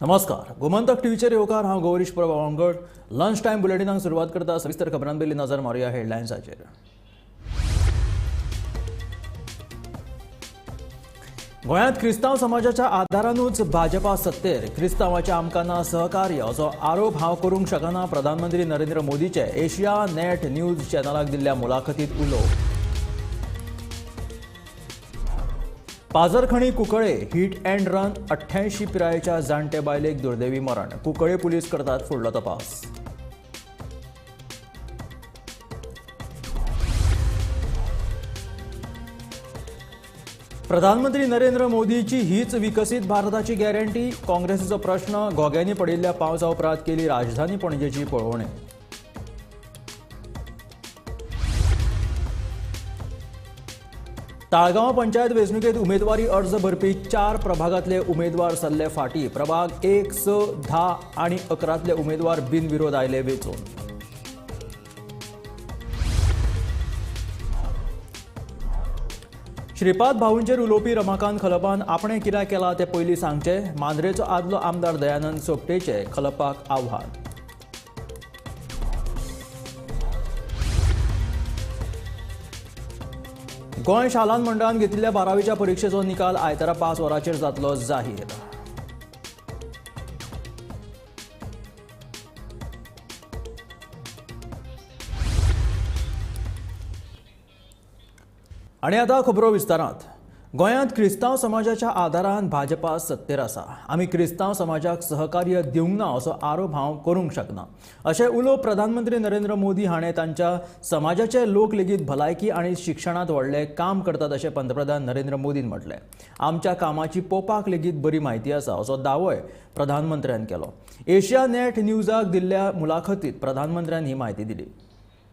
नमस्कार, गोमंतक टीव्हीचेर येवकार. हांव गौरीश प्रभा वांगड. लंच टायम बुलेटिनाक सुरवात करता. सविस्तर खबरां पयलीं नजर मारुया हेडलायन्साचेर. गोंयांत क्रिस्तांव समाजाच्या आदारानूच भाजपा सत्तेर. क्रिस्तांवाच्या आमकां ना सहकार्य असो आरोप हांव करूंक शकना, प्रधानमंत्री नरेंद्र मोदीचे एशिया नेट न्यूज चॅनलाक दिल्ल्या मुलाखतीत उलोवप. पाजरखणी कुंकळे हिट अँड रन 88 पिरायेच्या जाणटे बायलेक दुर्दैवी मरण. कुंकळे पुलीस करतात फुडलो तपास. प्रधानमंत्री नरेंद्र मोदीची हीच विकसीत भारताची गॅरंटी. काँग्रेसीचो प्रश्न. घोग्यांनी पडिल्ल्या पावसा उपरांत केली राजधानी पणजेची पळोवणी. ताळगांव पंचायत वेंचणुकेत उमेदवारी अर्ज भरपी 4 प्रभागांतले उमेदवार सरले फाटी. प्रभाग 1, 6, 10 आनी 11तले उमेदवार बिनविरोध आयले वेंचून. श्रीपाद भाऊंचेर उलोवपी रमाकांत खलपान आपणें कितें केलां तें पयलीं सांगचें. मांद्रेचो आदलो आमदार दयानंद सोपटेचें खलपाक आव्हान. गोंय शालांत मंडळान घेतिल्ल्या 12वीच्या परिक्षेचो निकाल आयतारा 5 वरांचेर जातलो जाहीर. आनी आतां खबरो विस्तारांत. गोंयांत क्रिस्तांव समाजाच्या आदारान भाजपा सत्तेर आसा. आमी क्रिस्तांव समाजाक सहकार्य दिवंक ना असो आरोप हांव करूंक शकना, अशें उलोवप प्रधानमंत्री नरेंद्र मोदी हाणें तांच्या समाजाचे लोक लेगीत भलायकी आनी शिक्षणांत व्हडलें काम करतात अशें पंतप्रधान नरेंद्र मोदीन म्हटलें. आमच्या कामाची पोपाक लेगीत बरी म्हायती आसा असो दावोय प्रधानमंत्र्यान केलो. एशिया नेट न्यूजाक दिल्ल्या मुलाखतीत प्रधानमंत्र्यान ही म्हायती दिली.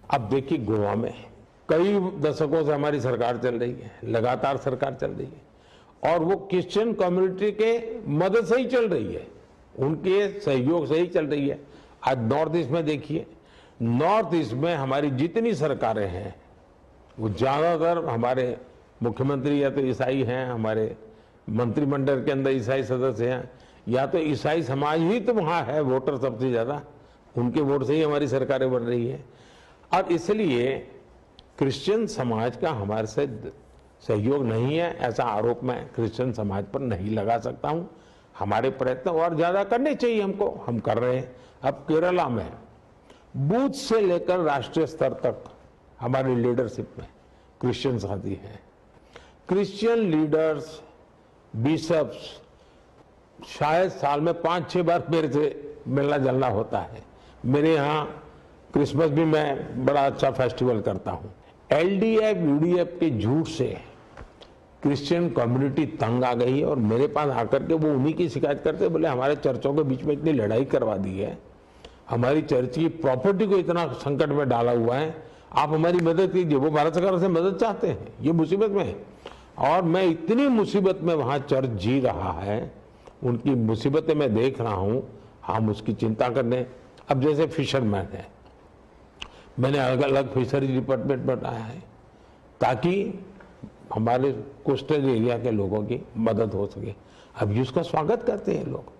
अब देखिए, गोवा में कई दशकों से हमारी सरकार चल रही है, लगातार सरकार चल रही है और वो क्रिश्चियन कम्युनिटी के मदद से ही चल रही है, उनके सहयोग से ही चल रही है। आज नॉर्थ ईस्ट में देखिए, नॉर्थ ईस्ट में हमारी जितनी सरकारें हैं वो ज़्यादातर हमारे मुख्यमंत्री या तो ईसाई हैं, हमारे मंत्रिमंडल के अंदर ईसाई सदस्य हैं, या तो ईसाई समाज ही तो वहाँ है वोटर सबसे ज़्यादा, उनके वोट से ही हमारी सरकारें बन रही है। और इसलिए क्रिश्चियन समाज का हमारे से सहयोग नहीं है ऐसा आरोप मैं क्रिश्चियन समाज पर नहीं लगा सकता हूं। हमारे प्रयत्न और ज़्यादा करने चाहिए हमको, हम कर रहे हैं। अब केरला में बूथ से लेकर राष्ट्रीय स्तर तक हमारी लीडरशिप में क्रिश्चियन साथी हैं। क्रिश्चियन लीडर्स, बिशप्स शायद साल में 5-6 बार मेरे से मिलना जुलना होता है। मेरे यहाँ क्रिसमस भी मैं बड़ा अच्छा फेस्टिवल करता हूँ। एलडीएफ यूडीएफ के झूठ से क्रिश्चियन कम्युनिटी तंग आ गई है और मेरे पास आकर के वो उन्हीं की शिकायत करते, बोले हमारे चर्चों के बीच में इतनी लड़ाई करवा दी है, हमारी चर्च की प्रॉपर्टी को इतना संकट में डाला हुआ है, आप हमारी मदद कीजिए। वो भारत सरकार से मदद चाहते हैं, ये मुसीबत में है। और मैं इतनी मुसीबत में वहाँ चर्च जी रहा है, उनकी मुसीबतें मैं देख रहा हूँ, हम उसकी चिंता करने। अब जैसे फिशरमैन है, मैंने अलग अलग फिशरीज डिपार्टमेंट बनाया है ताकि हमारे कोस्टल एरिया के लोगों की मदद हो सके। अब उसका स्वागत करते हैं लोग।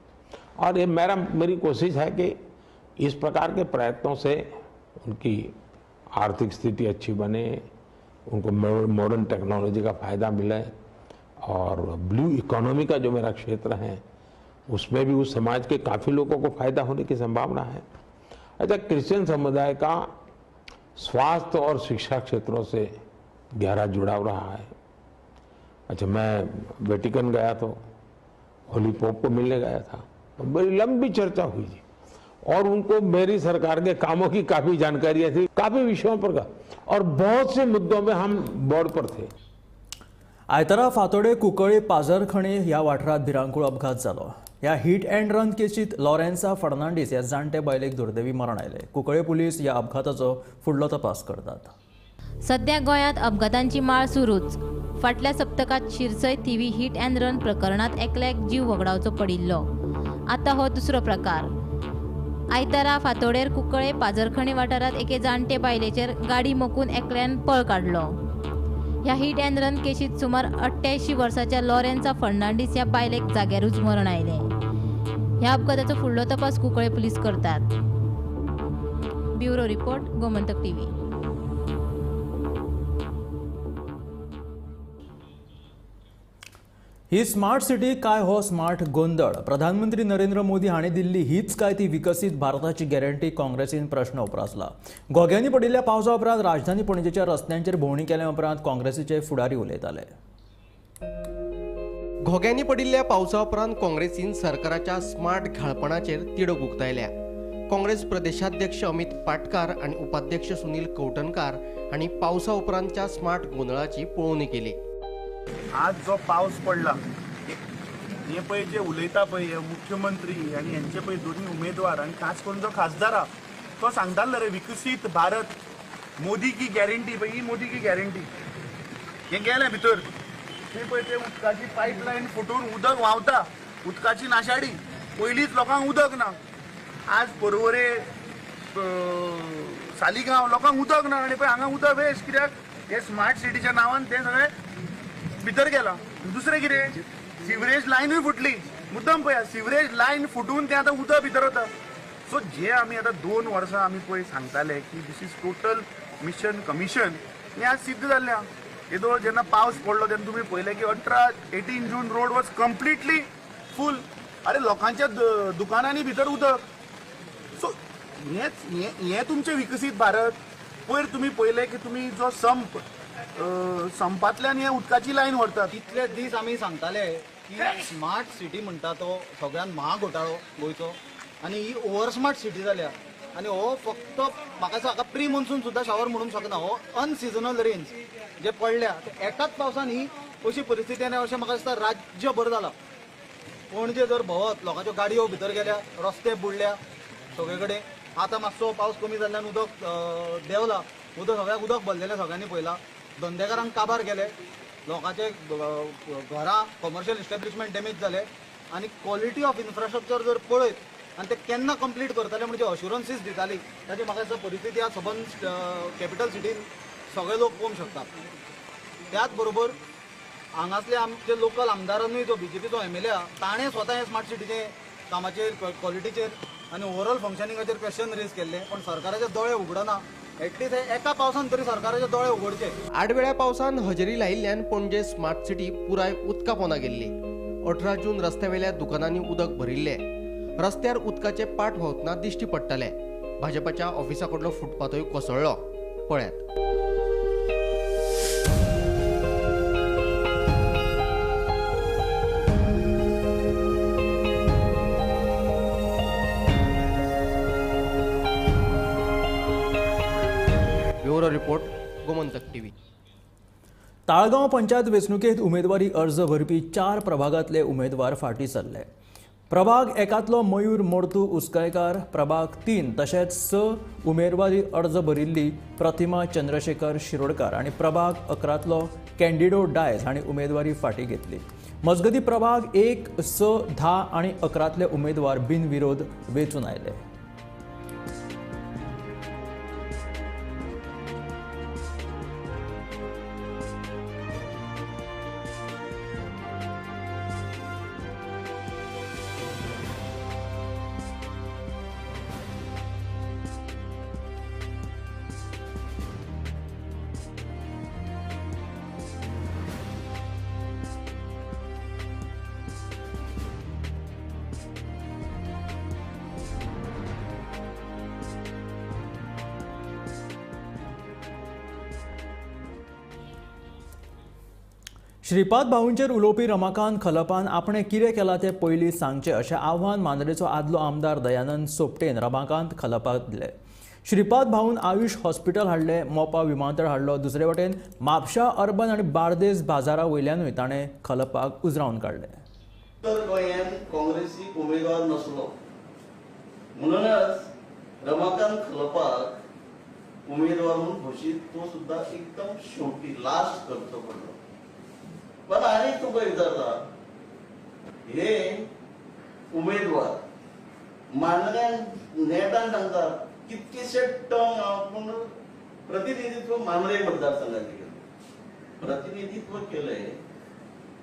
और ये मेरी कोशिश है कि इस प्रकार के प्रयत्नों से उनकी आर्थिक स्थिति अच्छी बने, उनको मॉडर्न टेक्नोलॉजी का फ़ायदा मिले और ब्लू इकोनॉमी का जो मेरा क्षेत्र है उसमें भी उस समाज के काफ़ी लोगों को फ़ायदा होने की संभावना है। अच्छा, क्रिश्चियन समुदाय का स्वास्थ्य और शिक्षा क्षेत्रों से गहरा जुड़ाव रहा है। अच्छा, मैं वेटिकन गया तो होली पोप को मिलने गया था, तो बड़ी लंबी चर्चा हुई थी और उनको मेरी सरकार के कामों की काफ़ी जानकारी थी, काफ़ी विषयों पर का, और बहुत से मुद्दों में हम बोर्ड पर थे। आयतारा फातोडे कुंकळे पाजरखणी ह्या वाठारांत भिरांकूळ अपघात जालो. ह्या हिट अँड रन केसीत लॉरेन्सा फर्नांडीस ह्या जाणटे बायलेक दुर्दैवी मरण आयलें. कुंकळे पुलीस ह्या अपघाताचो फुडलो तपास करतात. सध्या गोंयांत अपघातांची माळ सुरूच. फाटल्या सप्तकांत शिरसय थिवी हिट अँड रन प्रकरणांत एकल्याक जीव वगडावचो पडिल्लो. आतां हो दुसरो प्रकार. आयतारा फातोडेर कुंकळे पाजरखणी वाठारांत एके जाणटे बायलेचेर गाडी मोखून एकल्यान पळ काडलो. ह्या हिट अँड रन केशीत सुमार 88 वर्साच्या लॉरेन्सा फर्नांडीस ह्या बायलेक जाग्यारूच मरण आयलें. ह्या अपघाताचो फुडलो तपास कुंकळे पुलीस करतात. Bureau report, Gomantak TV. ही स्मार्ट सिटी काय हो स्मार्ट गोंदळ. प्रधानमंत्री नरेंद्र मोदी हांणी दिल्ली हीच काय ती विकसीत भारताची गॅरंटी काँग्रेसीन प्रश्न उप्रासला. घोग्यांनी पडिल्ल्या पावसा उपरांत राजधानी पणजेच्या रस्त्यांचेर भोंवडी केल्या उपरांत काँग्रेसीचे फुडारी उलयताले. घोग्यांनी पडिल्ल्या पावसा उपरांत काँग्रेसीन सरकाराच्या स्मार्ट घाळपणाचेर तिडक उक्तायल्या. काँग्रेस प्रदेशाध्यक्ष अमित पाटकार आनी उपाध्यक्ष सुनील कवठणकार हांणी पावसा उपरांतच्या स्मार्ट गोंदळाची पळोवणी केली. आज जो पावस पडला हे पळय जे उलयता पळय हे मुख्यमंत्री आनी हेंचे पळय दोनूय उमेदवार आनी खास करून जो खासदार आहा तो सांगतालो रे विकसीत भारत मोदी की गॅरंटी. पळय ही मोदी की गॅरंटी हे गेलें भितर. थंय पळय ते उदकाची पायपलायन फुटून उदक व्हांवता, उदकाची नाशाडी, पयलींच लोकांक उदक ना. आज पर्वरे सालिगांव लोकांक उदक ना आनी पळय हांगा उदक वेस्ट कित्याक हे स्मार्ट सिटीच्या नांवान तें सगळें भितर गेला. दुसरें कितें सिवरेज लायनूय फुटली. मुद्दम पळया सिवरेज लायन फुटून तें आतां उदक भितर वता. सो जे आमी आतां 2 वर्सां आमी पळय सांगताले की this is total mission commission हें आज सिद्ध जाल्लें आहा. येदोळ जेन्ना पावस पडलो तेन्ना तुमी पळयलें की 18 जून रोड वॉज कंप्लिटली फूल. अरे लोकांच्या दुकानांनी भितर उदक. सो हेंच हें तुमचें विकसीत भारत. पयर तुमी पळयलें की तुमी जो संप संपांतल्यान हे उदकाची लायन व्हरतात. इतले दीस आमी सांगताले की स्मार्ट सिटी म्हणटा तो सगळ्यात महाघोटाळो गोंयचो आनी ही ओवर स्मार्ट सिटी जाल्या. आनी हो फक्त म्हाका दिसता हाका प्री मॉन्सून सुद्दां शावर म्हणूंक शकना. हो अनसिजनल रेन्स जे पडल्या ते एकाच पावसान ही अशी परिस्थिती आनी अशें म्हाका दिसता राज्यभर जाला. पणजे जर भोंवत लोकांच्यो गाडयो भितर गेल्या, रस्ते बुडल्या सगळे कडेन. आतां मातसो पावस कमी जाल्ल्यान उदक देंवला, उदक सगळ्याक उदक भरलेलें सगळ्यांनी पळयलां. धंदेकारांक काबार केले, लोकांचे घरां कॉमर्शियल इस्टॅब्लिशमेंट डॅमेज जाले आनी क्वॉलिटी ऑफ इन्फ्रास्ट्रक्चर जर पळयत आनी ते केन्ना कंप्लीट करतले म्हणजे अश्युरन्सीस दिताली ताची म्हाका दिसता परिस्थिती आज सबंद कॅपिटल सिटीन सगळे लोक पळोवंक शकता. त्याच बरोबर हांगासले आमचे लोकल आमदारानूय जो बीजेपीचो एमएलए आहा ताणें स्वता हे स्मार्ट सिटीचे कामाचेर क्वॉलिटीचेर आनी ओवरऑल फंक्शनिंगाचेर क्वेश्चन रेज केल्ले, पण सरकाराचे दोळे उगडना. एटलीस्ट एका पावसान तरी सरकाराचे दोळे उगडचे. आडवेळ्या पावसान हजेरी लायिल्ल्यान पणजे स्मार्ट सिटी पुराय उदका पोंदा गेल्ली. 18 जून रस्त्यावेल्या दुकानांनी उदक भरिल्लें. रस्त्यार उदकाचे पाट व्हांवतना दिश्टी पडटाले. भाजपाच्या ऑफिसा कडलो फुटपाथूय कोसळ्ळो. पळयात. Bureau report, Gomantak TV. Taleigao panchayat वेंचणुकेंत उमेदवारी अर्ज भरपी 4 प्रभागांतले उमेदवार फाटीं सरले. प्रभाग 1 मयूर मोर्तू उसगांवकार, प्रभाग 3 तशेंच 6 उमेदवारी अर्ज भरिल्ली प्रतिमा चंद्रशेखर शिरोडकार आनी प्रभाग 11 कॅन्डिडो डायस हांणी उमेदवारी फाटीं घेतली. मजगतीं प्रभाग 1, 6, 10 आनी 11 उमेदवार बिनविरोध वेंचून आयले. श्रीपाद भाऊंचेर उलोवपी रमाकांत खलपान आपणें कितें केलां तें पयलीं सांगचें अशें आव्हान मांद्रेचो आदलो आमदार दयानंद सोपटेन रमाकांत खलपाक दिलें. श्रीपाद भाऊन आयुष हॉस्पिटल हाडलें, मोपा विमानतळ हाडलो, दुसरे वटेन म्हापशा अर्बन आनी बार्देस बाजारा वयल्यानूय ताणें खलपाक उजरावन काडलें. उत्तर गोंयांत काँग्रेसीक उमेदवार नासलो म्हणूनच रमाकांत खलपाक उमेदवार म्हणून घोशीत तो सुद्धा एकदम शेवटी लास्ट करचो पडलो. पण आनी तुका विचारता हे उमेदवार मांद्र्यान नेटान सांगता कितकेशे टर्म आपूण प्रतिनिधित्व मांद्रे मतदारसंघाचे केलें, प्रतिनिधित्व केलें.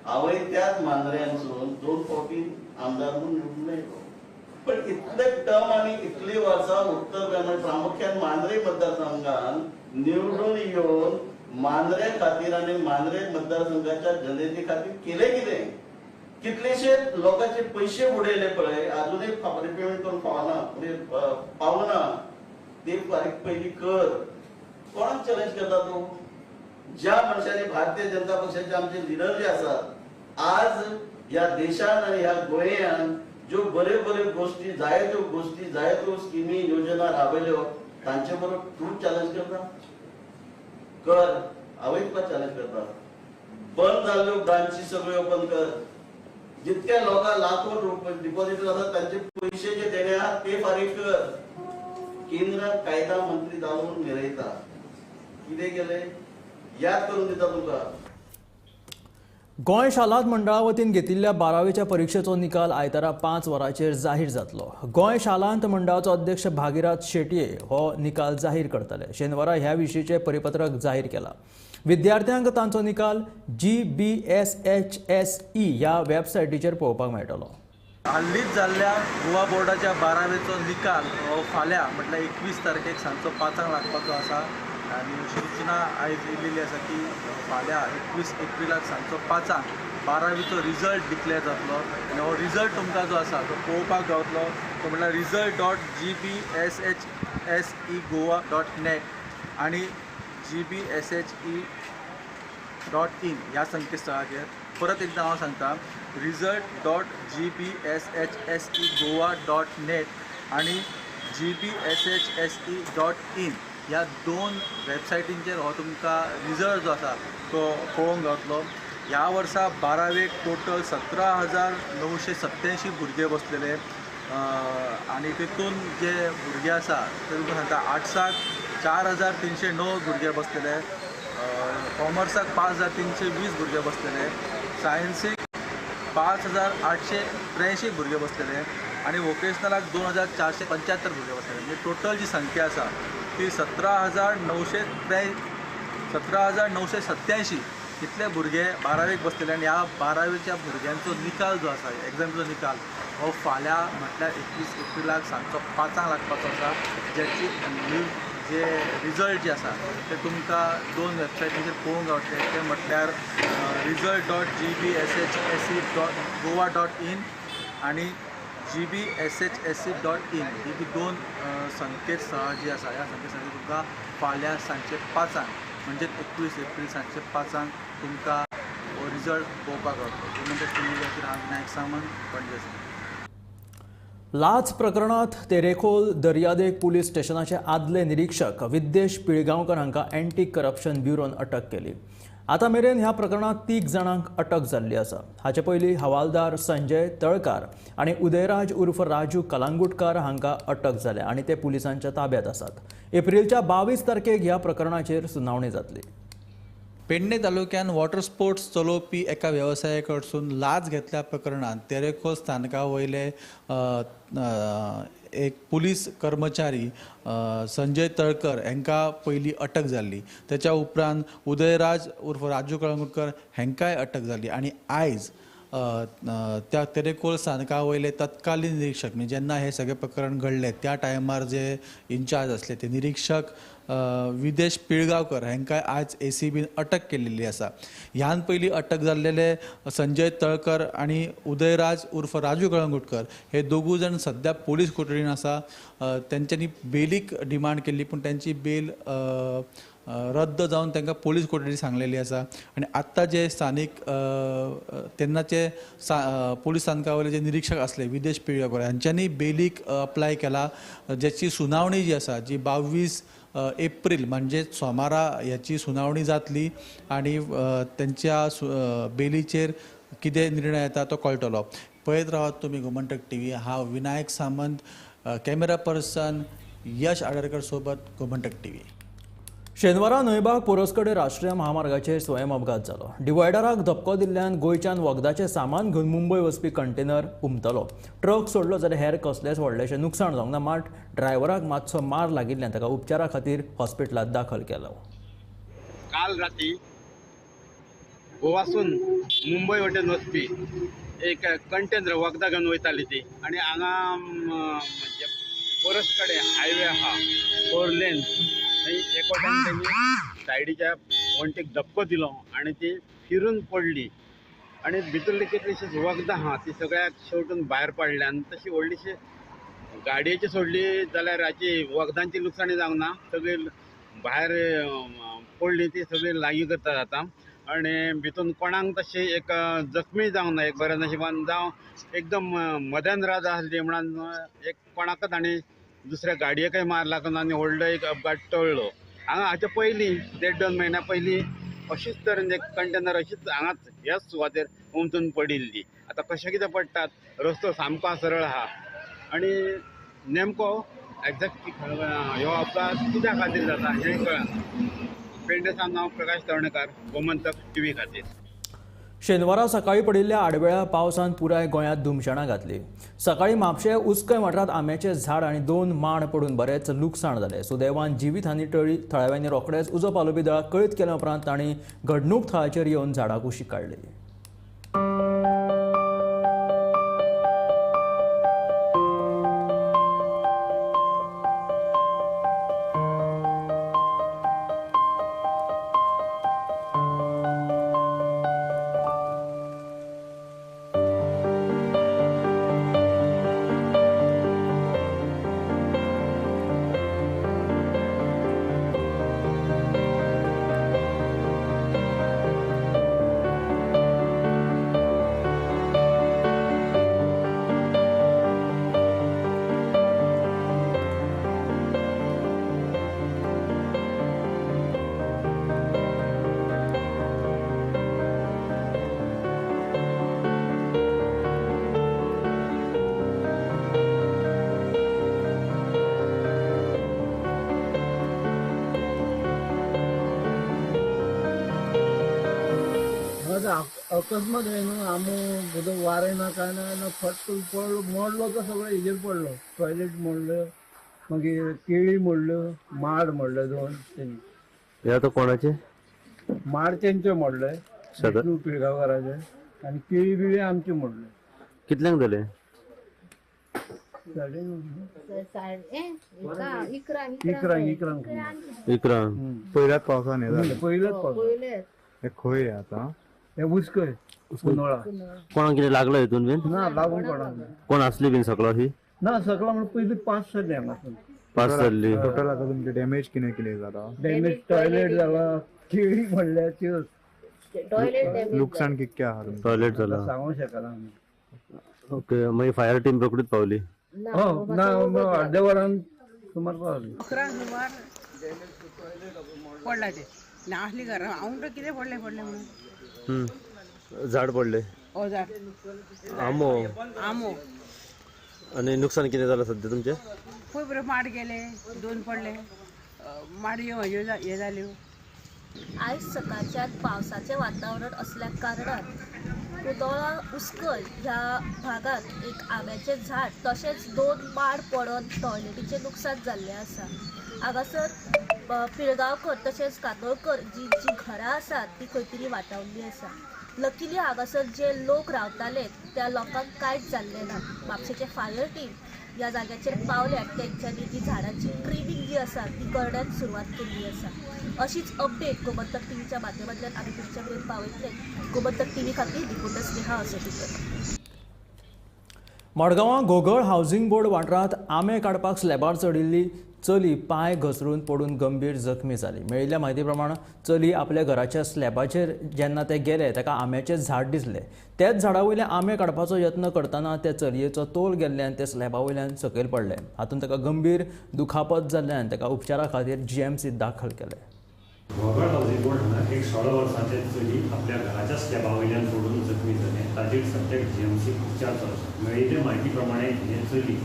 हांवें त्याच मांद्र्यांसून 2 फावटी आमदार म्हणून निवडून आयलो. पण इतले टर्म आनी इतली वर्सां उत्तर गोंय प्रामुख्यान मांद्रे मतदारसंघान निवडून येवन मांद्रे खातीर आनी मांद्रे मतदारसंघाच्या जनते खातीर केले कितें? कितलेशे लोकांचे पयशे उडयले पळय, अजूनय रिपेमेंट करून पावना, पावना. ते फारीक पयली कर. कोणाक चॅलेंज करता तूं? ज्या मनशांनी भारतीय जनता पक्षाचे आमचे लिडर जे आसात, आज ह्या देशान आनी ह्या गोंयान ज्यो बऱ्यो बऱ्यो गोष्टी, जायत्यो गोष्टी, जायत्यो स्किमी योजना राबयल्यो, तांचे बरोबर तूं चॅलेंज करता? कर. हांवूय तुका चॅलेंज करता. बंद जाल्ल्यो ब्रांची सगळ्यो ओपन कर. जितक्या लोकांक लाखो रुपये डिपॉझिट आसात तांचे पयशे जे देणे आहात ते फारीक कर. केंद्र कायदा मंत्री जावन मिरयता. कितें केलें याद करून दिता तुमकां. गोंय शालांत मंडळा वतीन घेतिल्ल्या 12वेच्या परिक्षेचो निकाल आयतारा 5 वरांचेर जाहीर जातलो. गोंय शालांत मंडळाचो अध्यक्ष भागीरथ शेटये हो निकाल जाहीर करतले. शेनवारा ह्या विशींचें परिपत्रक जाहीर केलां. विद्यार्थ्यांक तांचो निकाल GBSHSE ह्या वेबसायटीचेर पळोवपाक मेळटलो. हाल्लीच जाल्ल्या गोवा बोर्डाच्या 12वेचो निकाल हो फाल्यां म्हटल्यार 21 तारखेक सांजचो 5 लागपाचो आसा आनी सूचना आयज येयलेली आसा की फाल्यां 21 एप्रिलाक सांजचो 5 12वेचो रिजल्ट डिक्लेअर जातलो आनी हो रिजल्ट तुमकां जो आसा तो पळोवपाक गावतलो. तो म्हटल्यार result.gbshsegoa.net आनी gbshe.in ह्या संकेतस्थळाचेर. परत एकदां हांव सांगता, result.gbshsegoa.net आनी gbshse.in ह्या 2 वेबसायटींचेर हो तुमकां रिजल्ट जो आसा तो पळोवंक गावतलो. ह्या वर्सा 12वेक टोटल 17,987 भुरगे बसलेले आनी तितून जे भुरगे आसा ते तुमकां सांगता, आर्ट्साक 4,309 भुरगे बसलेले, कॉमर्साक 5,320 भुरगे बसलेले, सायन्सीक 5,883 भुरगे बसलेले आनी वोकेशनलाक 2,475 भुरगे बसलेले. म्हणजे टोटल जी संख्या आसा ती 17,987 इतले भुरगे 12वेक बसलेले आनी ह्या 12वेच्या भुरग्यांचो निकाल जो आसा, एग्जामीचो निकाल हो फाल्यां म्हटल्यार 21 एप्रिलाक सांजचो 5 लागपाचो आसा. ज्याची जे रिजल्ट जे आसा ते तुमकां 2 वेबसायटींचेर पळोवंक गावतले. ते म्हटल्यार result.gbshse.goa.in आनी gbshse.in ही जी 2 संकेतस्थळां जी आसा, ह्या संकेतस्थळांचेर तुमकां फाल्यां सांजचे 5 म्हणजे 21 एप्रील सांजचे 5 तुमकां हो रिजल्ट पळोवपाक गावतलो. गोमंतक टीव्ही खातीर हांव विनायक सामंत, पणजे. लाच प्रकरणांत तेरेखोल दर्यादेग पुलीस स्टेशनाचे आदले निरीक्षक विद्येश पिळगांवकर हांकां एंटी करप्शन ब्युरोन अटक केली. आतां मेरेन ह्या प्रकरणांत 3 जाणांक अटक जाल्ली आसा. हाचे पयलीं हवालदार संजय तळकार आनी उदयराज उर्फ राजू कलांगुटकार हांकां अटक जाल्या आनी ते पुलिसांच्या ताब्यात आसात. एप्रिलच्या 22 तारखेक ह्या प्रकरणाचेर सुनावणी जातली. पेडणे तालुक्यान वॉटर स्पोर्ट्स चलोवपी एका वेवसाया कडसून लाच घेतल्या प्रकरणांत तेरेखोल स्थानका वयले एक पुलीस कर्मचारी संजय तळकर हांकां पयली अटक जाल्ली. तेच्या उपरांत उदयराज उर्फ राजू कळंगुटकर हांकांय अटक जाली आनी आयज त्या तेरेखोल स्थानका वयले तत्कालीन निरीक्षक, म्हणजे जेन्ना हें सगळें प्रकरण घडलें त्या टायमार जे इन्चार्ज आसले ते निरीक्षक विदेश पिळगांवकर हांकां आज ACBन अटक केल्ली आसा. ह्यान पयलीं अटक जाल्लेले संजय तळकर आनी उदयराज उर्फ राजू कळंगुटकर हे दोगूय जाण सद्या पुलीस कोठडीन आसा. तेंच्यांनी बेलीक डिमांड केल्ली पूण तेंची बेल रद्द जावन तांकां पुलीस कोठडी सांगलेली आसा. आनी आत्तां जे स्थानीक तेन्नाचे पुलीस स्थानका वयले जे निरीक्षक आसले विदेश पिळगांवकर हांच्यांनी बेलीक अप्लाय केला, ज्याची सुनावणी जी आसा जी 22 एप्रील म्हणजे सोमारा ह्याची सुनावणी जातली आनी तेंच्या बेलीचेर कितें निर्णय येता तो कळटलो. पळयत रावात तुमी गोमंतक टीव्ही. हांव विनायक सामंत, कॅमेरा पर्सन यश आडरकर सोबत गोमंतक टीव्ही. शेनवारा न्हंयबाग पोरसकडे राष्ट्रीय महामार्गाचेर स्वयं अपघात जालो. डिवायडराक धपको दिल्ल्यान गोंयच्यान वखदाचें सामान घेवन मुंबय वचपी कंटेनर उमतलो. ट्रक सोडलो जाल्यार हेर कसलेंच व्हडलेंशें नुकसाण जावंक ना, मात ड्रायव्हराक मातसो मार लागिल्ल्यान ताका उपचारा खातीर हॉस्पिटलांत दाखल केलो. काल राती गोवासून मुंबय वटेन वचपी एक कंटेनर वखदां घेवन वयताली ती आनी हांगा म्हणजे परस कडेन हायवे आहा 4 लेन थंय एक वटेन तेणी सायडीच्या वण्टीक धपको दिलो आनी ती फिरून पडली आनी भितरली कितलीशीच वखदां आहा ती सगळ्याक शेवटून भायर पडल्या आनी तशी व्हडलीशी गाडयेची सोडली जाल्यार हाची वखदांची लुकसाणी जावंक ना, सगळी भायर पडली ती सगळी लागीं करतात आतां आनी भितून कोणाक तशी एक जखमी जावंक ना, एक बऱ्या नशिबान जावं एकदम मध्यान रात आसली म्हणून एक कोणाकच आनी दुसऱ्या गाडयेकय मार लागून आनी व्हडलो एक अपघात टळ्ळो. हांगा हाच्या पयलीं 1.5-2 म्हयन्या पयलीं अशीच तरेन एक कंटेनर अशीच हांगाच ह्याच सुवातेर उमथून पडिल्ली. आतां कशें कितें पडटात, रस्तो सामको सरळ आहा आनी नेमको एग्जॅक्ट ह्यो अपघात कित्या खातीर जाता हें कळना. पेडणे सावन हांव प्रकाश तवणेकर, गोमंतक टीव्ही खातीर. शेनवारा सकाळी पडिल्ल्या आडवेळ्या पावसान पुराय गोंयांत धुमशणां घातली. सकाळी म्हापशें उसकय वाठारांत आंब्याचें झाड आनी 2 माड पडून बरेंच लुकसाण जालें. सुदैवान जिवीत हानी टळ्ळी. थळाव्यांनी रोखडेच उजो पालोवपी दळाक कळीत केल्या उपरांत तांणी घडणूक थळाचेर येवन झाडां कुशीक काडली. अकस्मात हे न्हू आमो उदक वारें ना कांय ना फट पडलो, मोडलो तो सगळो हेजेर पडलो. टॉयलेट मोडलो, मागीर केळी मोडल्यो, माड मोडले 2 तेणी. हे आतां कोणाचे माड तेंचे मोडले, विष्णू पिळगांवकाराचे, आनी केळी बिळी आमचे मोडले. कितल्यांक जाले? 11:00. 11 पयल्याच पावसान हे पयल्याच पावसान. खंय आतां हे उसकय कुंदोळा. कोणाक कितें लागलं हितून बीन? ना लागून कोणाक. कोण आसली बीन सकलो ही? ना सकलो म्हणून पयलीं 5 सरली हांगासून. 5 सरली. टोटल आतां तुमचे डॅमेज कितें कितें जाला? डॅमेज टॉयलेट जाला, केळी मोडल्या, त्यो लुकसाण कितकें आहा? टॉयलेट जाला सांगूंक शकना आमी. ओके, मागीर फायर टीम रोखडीच पावली? हो ना, अर्द्या वरान सुमार पावली. 11 सुमार पडला ते नासली घरा. हांव म्हणटा कितें पडलें पडलें म्हणून. झाड पडले? हो झाड. आंबो. आंबो. आनी नुकसान कितें जालां सद्या तुमचें? पळय बरें माड गेले, 2 पडले, माडयो हे जाल्यो. आयज सकाळच्यान पावसाचें वातावरण असल्या कारणान कुंदोळा उसकय ह्या भागांत एक आंब्याचें झाड तशेंच 2 माड पडून टॉयलेटीचें लुकसाण जाल्लें आसा. हांगासर पिळगांवकर तशेंच कांदोळकर जी जी घरां आसात ती खंय तरी वाटावल्ली आसा. लकीली हांगासर जे लोक रावताले त्या लोकांक कांयच जाल्लें ना. म्हापशेचे फायर टीम ह्या जाग्याचेर पावल्या, तेंच्यांनी जी झाडांची ट्रिमींग जी आसा ती करण्याक सुरवात केल्ली आसा. अशीच अपडेट गोमंतक टीव्हीच्या माध्यमांतल्यान आमी तुमच्या मेरेन पावयतले. गोमंतक टीव्ही खातीर रिपोर्टर स्नेहा असोटीकर. मडगांवां घोगळ हावसिंग बोर्ड वाठारांत आंबे काडपाक स्लॅबार चडिल्ली चली पांय घसरून पडून गंभीर जखमी जाली. मेळिल्ल्या म्हायती प्रमाण चली आपल्या घराच्या स्लॅबाचेर जेन्ना ते गेले ताका आंब्याचें झाड दिसलें. त्याच झाडा वयल्यान आंबे काडपाचो यत्न करतना त्या चलयेचो तोल गेल्ल्यान ते स्लॅबा वयल्यान सकयल पडलें. हातूंत ताका गंभीर दुखापत जाल्ल्यान ताका उपचारा खातीर जीएमसीत दाखल केलें. घोगळ हावसिंग बोर्ड हांगा एक 16 वर्सांचे चली आपल्या घराच्या स्लॅबा वयल्यान पडून जखमी जालें. ताचेर सद्याक जीएमसीक उपचार चालू आसा. मेळिल्ले म्हायती प्रमाणे हें चली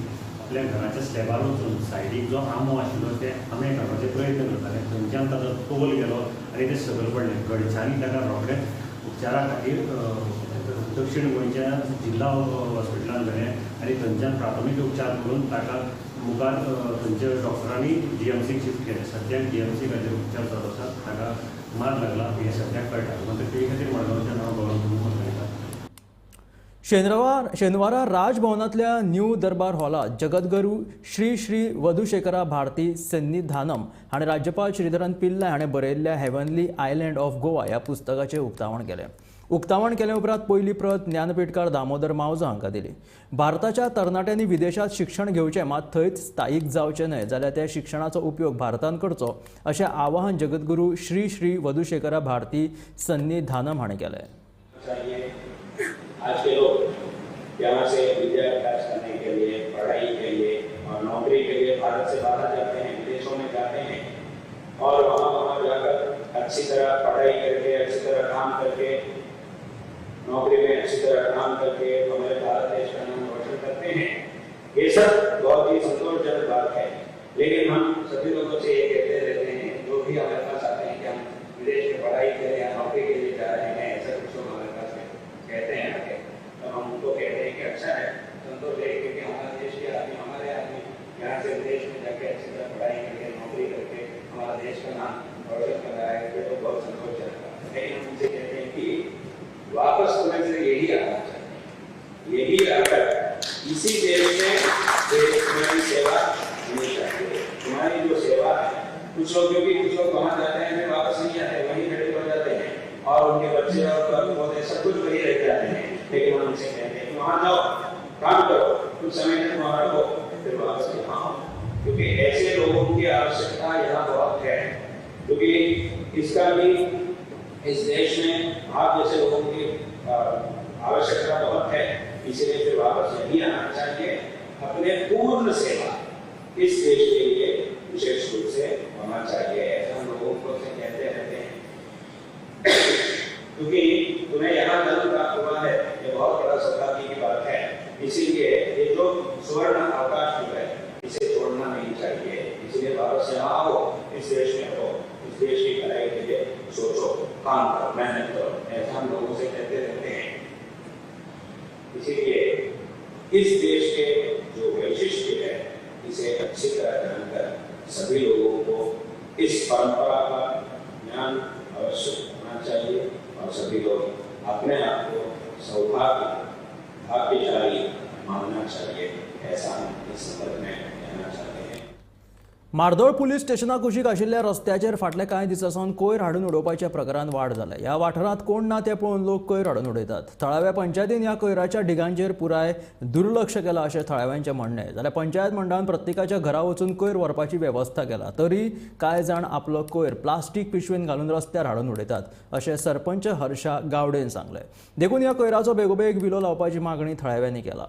आपल्या घराच्या स्लॅबार वचून सायडीक जो आंबो आशिल्लो ते आंबे काडपाचे प्रयत्न करताले. थंयच्यान ताचो तोल गेलो आनी ते सकयल पडलें. घरच्यांनी ताका रोखडेच उपचारा खातीर दक्षिण गोंयच्या जिल्हा हॉस्पिटलांत व्हेलें आनी थंयच्यान प्राथमीक उपचार करून ताका मुखार थंयच्या डॉक्टरांनी जीएमसीक शिफ्ट केलें. सद्याक जीएमसी खातीर उपचार चालू आसात. ताका मार लागला हें सद्याक कळटा. अंत्यक्रिये खातीर मडगांवच्या नांव गोवा म्हणून मेळटा. शेनवारा राजभवनांतल्या न्यू दरबार हॉलात जगद्गुरू श्री श्री वधुशेखरा भारती सन्निधानम हाणें राज्यपाल श्रीधरन पिल्लय हाणें बरयल्ल्या हेवनली आयलँड ऑफ गोवा ह्या पुस्तकाचें उक्तावण केलें. उक्तावण केले उपरांत पयली प्रत ज्ञानपीठकार दामोदर मावजो हांकां दिली. भारताच्या तरणाट्यांनी विदेशांत शिक्षण घेवचें मात थंयच स्थायीक जावचें न्हय जाल्यार त्या शिक्षणाचो उपयोग भारतांत करचो अशें आवाहन जगद्गुरू श्री श्री वधुशेखरा भारती सन्निधानम हाणें केलें. आज के लोग यहाँ से विद्या अभ्यास करने के लिए, पढ़ाई के लिए और नौकरी के लिए भारत से बाहर जाते हैं, विदेशों में जाते हैं और वहाँ वहाँ जाकर अच्छी तरह पढ़ाई करके, अच्छी तरह काम करके, नौकरी में अच्छी तरह काम करके हमारे भारत देश का नाम रोशन करते हैं। ये सब बहुत ही संतोषजनक बात है। लेकिन हम सभी लोगों से ये कहते रहते हैं, जो भी हमारे पास आते हैं कि हम विदेश में पढ़ाई के लिए या नौकरी के लिए जा रहे हैं, ऐसा कुछ लोग हमारे पास कहते हैं आके, तो हम उनको कहते हैं कि अच्छा है, संतोष है, क्योंकि हमारे देश के आदमी, हमारे आदमी यहाँ से विदेश में जाके अच्छी तरह पढ़ाई करके, नौकरी करके हमारा देश का नाम रोशन कर रहा है, ये तो बहुत संतोषजनक है। लेकिन हम उनसे कहते हैं कि वापस तुम्हें फिर यही आना चाहिए, यही आकर इसी देश में तुम्हारी सेवा होनी चाहिए। तुम्हारी जो सेवा है, कुछ लोग, क्योंकि कुछ लोग वहाँ जाते हैं फिर वापस नहीं आते, वहीं खड़े हो जाते हैं और उनके बच्चे और पौधे सब कुछ वही रह जाते हैं। लेकिन हम उनसे कहते हैं कि वहाँ जाओ, काम करो, कुछ समय तक वहाँ रहो, फिर वापस यहाँ आओ, क्योंकि ऐसे लोगों की आवश्यकता यहाँ बहुत है। क्योंकि इसका भी इस देश में आप जैसे लोगों की आवश्यकता बहुत है, इसीलिए फिर वापस यहीं आना चाहिए। अपने पूर्ण सेवा इस देश के लिए विशेष रूप से होना चाहिए, ऐसा हम लोगों को से कहते रहते हैं। क्योंकि तुम्हें यहाँ जन्म प्राप्त हुआ है, ये बहुत बड़ा सौभाग्य की बात है। इसीलिए ये जो सुवर्ण अवकाश जो है, इसे छोड़ना नहीं चाहिए। इसलिए वापस यहाँ आओ, इस देश में रहो, इस देश की भलाई के लिए सोचो, काम करो, मेहनत करो, ऐसा हम लोगों से कहते रहते हैं। इसीलिए इस देश के जो वैशिष्ट्य है, इसे अच्छी तरह जानकर सभी लोगों को इस परंपरा का ज्ञान अवश्य होना चाहिए और सभी लोग अपने आप को सौभाग्य भाग्यशाली मानना चाहिए, ऐसा हम इस संदर्भ में कहना चाहते हैं। मार्दोळ पुलीस स्टेशना कुशीक आशिल्ल्या रस्त्याचेर फाटले कांय दिसां सावन कोयर हाडून उडोवपाच्या प्रकारान वाड जाल्या. ह्या वाठारांत कोण ना ते पळोवन लोक कोयर हाडून उडयतात. थळाव्या पंचायतीन ह्या कोयराच्या ढिगांचेर पुराय दुर्लक्ष केलां अशें थळाव्यांचें म्हणणें. जाल्यार पंचायत मंडळान प्रत्येकाच्या घरा वचून कोयर व्हरपाची वेवस्था केला, तरी कांय जाण आपलो कोयर प्लास्टीक पिशवेन घालून रस्त्यार हाडून उडयतात अशें सरपंच हर्षा गावडेन सांगलें. देखून ह्या कोयराचो बेगोबेग विलो लावपाची मागणी थळाव्यांनी केला.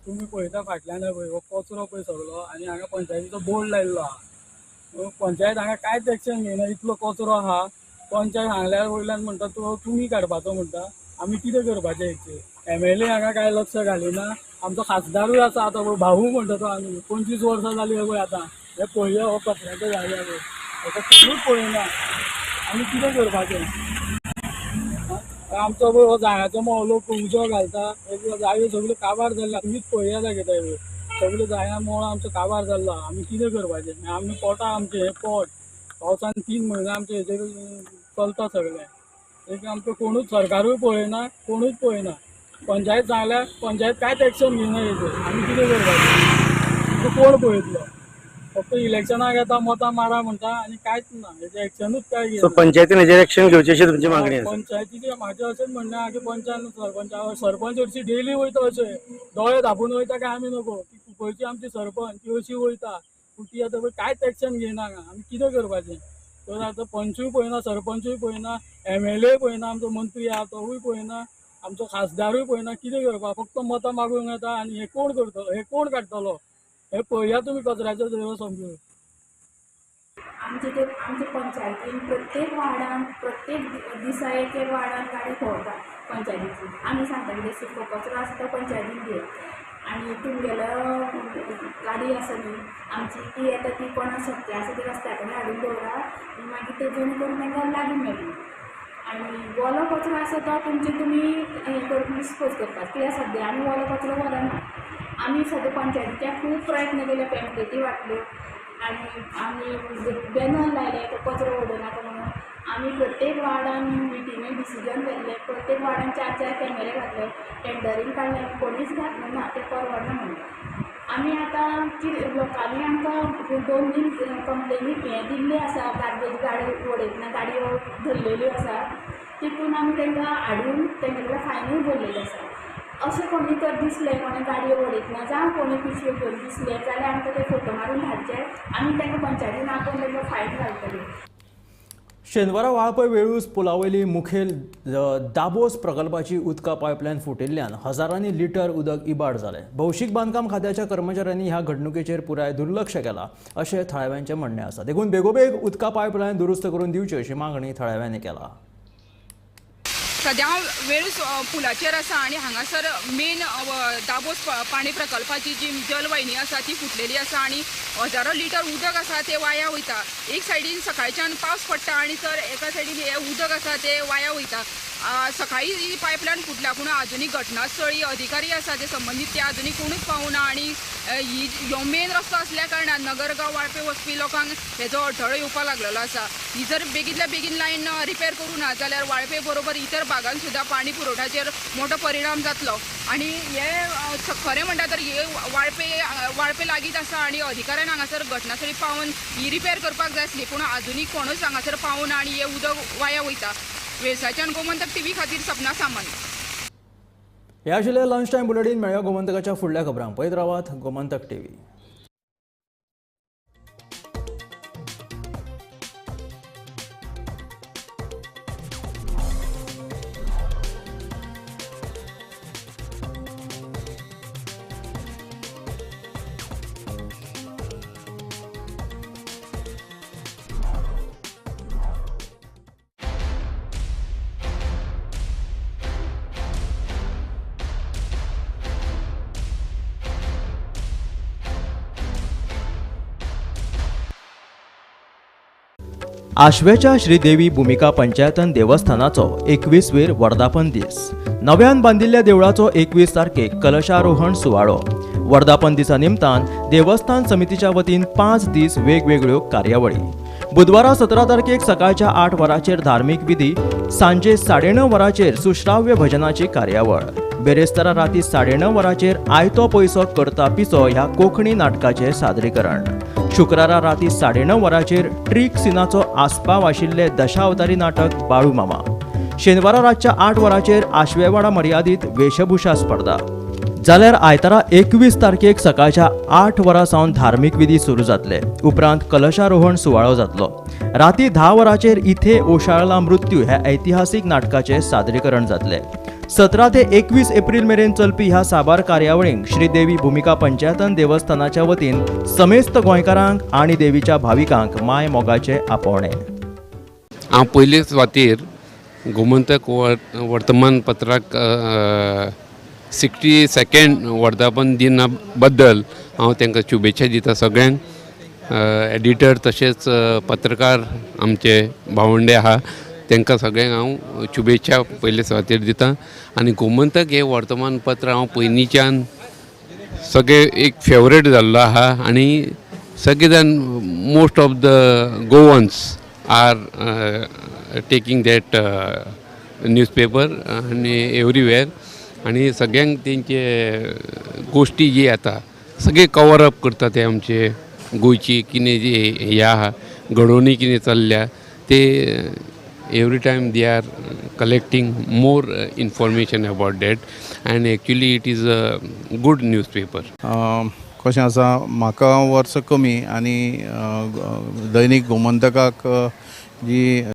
तुमी पळयता फाटल्यान पळय हो कचरो पळय सगळो, आनी हांगा पंचायतीचो बोर्ड लायिल्लो आहा. पंचायत हांगा कांयच एक्शन घेयना, इतलो कचरो आहा. पंचायत हांगल्या वयल्यान म्हणटा तो तुमी काडपाचो म्हणटा, आमी कितें करपाचें हेचेर? एमएलए हांगा कांय लक्ष घालिना, आमचो खासदारूय आसा आतां पळय भाऊ म्हणटा तो, आमी 25 वर्सां जालीं पळय आतां हे पळया हो कचऱ्याचो जाग्यार पळय, हेका कोणूच पळयना. आमी कितें करपाचें? आमचो पळय हो जायाचो मोळ लोक उजो घालता, जायो सगळ्यो काबार जाल्यो, तुमीच पळया दाखयता सगळ्यो जायां मोळ आमचो काबार जाल्लो. आमी कितें करपाचें? आमी पोटा आमचें हें पोट पावसान 3 म्हयने आमचें हेचेर चलता सगळें. एक आमकां कोणूच सरकारूय पळयना, कोणूच पळयना. पंचायत सांगल्यार पंचायत कांयच एक्शन घेयना हेचेर. आमी कितें करपाचें? कोण पळयतलो? फक्त इलेक्शनाक येता मतां मारा म्हणटा आनी कांयच ना, हेचें एक्शनूच काय घेयना. पंचायतीन हेचेर एक्शन घेवचें अशी तुमची मागणी आसा? पंचायतीचें म्हाजें अशेंच म्हणणें आहा की पंचायत सरपंच सरपंच हरशीं डेली वयता, अशें दोळे धांपून वयता काय आमी नको. ती कुंकळची आमची सरपंच ती अशी वयता, पूण ती आतां पळय कांयच एक्शन घेयना हांगा. आमी कितें करपाचें? तर आतां पंचूय पळयना, सरपंचूय पळयना, एमएलए पळयना, आमचो मंत्री आहा तोवूय पळयना, आमचो खासदारूय पळयना. कितें करपाक? फक्त मतां मागूंक येता आनी हें कोण करतलो, हें कोण काडटलो? हे पळया तुमी कचऱ्याचो झेरो समजून. आमचे ते आमचे पंचायतीन प्रत्येक वार्डान प्रत्येक दिसा एक एक वार्डान गाडी भोंवता पंचायतीची. आमी सांगता कितें सुको कचरो आसा तो पंचायतीन घेया आनी तुमगेलो गाडी आसा न्ही आमची ती येता ती कोणा शक्य आसा ती रस्त्या कडेन हाडून दवरा आनी मागीर ते जेणे करून तांकां लागीं मेळटली. आनी ओलो कचरो आसा तो तुमचे तुमी हें करून डिस्पोज करपाक, कित्याक सद्या आमी ओलो कचरो व्हरना. आमी सद्या पंचायतीच्या खूब प्रयत्न केले, पॅम्पलेटी वांटल्यो आनी आमी बॅनर लायले तो कचरो उडोवनाका म्हणून, आमी प्रत्येक वार्डान मिटिंगे डिसिजन घेतले, प्रत्येक वार्डान 4-4 कॅमेरे घातले, टेंडरींग काडले, कोणीच घातले ना, ते परवडना म्हणून. आमी आतां कितें लोकांनी आमकां 2 दीस कंप्लेनी हें दिल्ली आसा, गार्बेज गाडी उडयतना गाडयो धरलेल्यो आसा, तितून आमी तांकां हाडून तेंचे कडेन फायनूय भरलेली आसा. अशें कोणी तर दिसलें कोणी गाडयो उडयतना जावं कोणी पिशव्यो घेवन दिसले जाल्यार आमकां ते फोटो मारून धाडचे, आमी तांकां पंचायतीन आपोवन तांकां फायन घालतली. शेनवारा वाळपय वेळूस पुलावयली मुखेल दाबोस प्रकल्पाची उदका पायपलायन फुटिल्ल्यान हजारांनी लिटर उदक इबाड जालें. भौशीक बांदकाम खात्याच्या कर्मचाऱ्यांनी ह्या घडणुकेचेर पुराय दुर्लक्ष केलां अशें थळाव्यांचें म्हणणें आसा. देखून बेगोबेग उदका पायपलायन दुरुस्त करून दिवची अशी मागणी थळाव्यांनी केला. सद्या हांव वेळूस पुलाचेर आसा आनी हांगासर मेन दाबोस पाणी प्रकल्पाची जी जलवाहिनी आसा ती फुटलेली आसा आनी हजारो लिटर उदक आसा तें वाया वयता. एक सायडीन सकाळच्यान पावस पडटा आनी तर एका सायडीन हें उदक आसा तें वाया वयता. सकाळी ही पायपलायन फुटल्या पूण आजुनूय घटनास्थळी अधिकारी आसा ते संबंदीत ते आजुनूय कोणूच पावना आनी ही हो मेन रस्तो आसल्या कारणान नगरगांव वाळपे वचपी लोकांक हेजो अडथळो येवपाक लागलेलो आसा. ही जर बेगींतल्या बेगीन लायन रिपेर करूं ना जाल्यार वाळपे बरोबर इतर भागान सुद्दां पाणी पुरवठ्याचेर मोठो परिणाम जातलो. आनी हे खरें म्हणटा तर हे वाळपे लागींच आसा आनी अधिकाऱ्यान हांगासर घटनास्थळी पावून ही रिपेर करपाक जाय आसली पूण आजुनूय कोणूच हांगासर पावना आनी हें उदक वाया वयता. वेळसाच्यान गोमंतक टीव्ही खातीर सपना सामंत. हे आशिल्लें लंच टायम बुलेटीन. मेळया गोमंतकाच्या फुडल्या खबरांक. पळयत रावात गोमंतक टीव्ही. आश्वेच्या श्रीदेवी भुमिका पंचायतन देवस्थानाचो 21वेर वर्धापन दीस. नव्यान बांदिल्ल्या देवळाचो 21 तारखेक कलशारोहण सुवाळो. वर्धापन दिसा निमतान देवस्थान समितीच्या वतीन 5 दीस वेगवेगळ्यो कार्यावळी. बुधवारा 17 तारखेक सकाळच्या 8 वरांचेर धार्मीक विधी, सांजे 9:30 वरांचेर सुश्राव्य भजनाची कार्यावळ. बेरेस्तारा राती 9:30 वरांचेर आयतो पयसो करता पिसो ह्या कोंकणी नाटकाचें सादरीकरण. शुक्रारा राती 9:30 वरांचेर ट्रीक सिनाचो आस्पाव आशिल्ले दशावतारी नाटक बाळू मामा. शेनवारा रातच्या 8 वरांचेर आश्वेवाडा मर्यादीत वेशभूषा स्पर्धा. जाल्यार आयतारा 21 तारखेक सकाळच्या 8 वरां सावन धार्मीक विधी सुरू जातले. उपरांत कलशारोहण सुवाळो जातलो. राती 10 वरांचेर इथे ओशाळला मृत्यू ह्या ऐतिहासीक नाटकाचें सादरीकरण जातलें. 17 ते 21 एप्रिल मेरेन चलपी ह्या साबार कार्यावळींक श्रीदेवी भुमिका पंचायतन देवस्थानाच्या वतीन समेस्त गोंयकारांक आनी देवीच्या भाविकांक माय मोगाचें आपोवणें. हांव पयलेच वातीर गोमंतक वर्तमानपत्राक 62nd वर्धापन दिना बद्दल हांव तांकां शुभेच्छा दिता सगळ्यांक. एडिटर तशेंच पत्रकार आमचे भावंडे आहा तांकां सगळ्यांक हांव शुभेच्छा पयले सुवातेर दिता. आनी गोमंतक हें वर्तमानपत्र हांव पयलींच्यान सगळे एक फेवरेट जाल्लो आहा आनी सगळे जाण most of the Goans are taking that newspaper आनी एवरीवेर. आनी सगळ्यांक तेंचे गोश्टी जी येता सगळे कवर अप करता ते आमचे गोंयची कितें जी हे आहा घडोवणी कितें चल्ल्या ते every time they are collecting more information about that and actually it is a good newspaper. कशें आसा, म्हाका वर्स कमी आनी दैनीक गोमंतकाक जी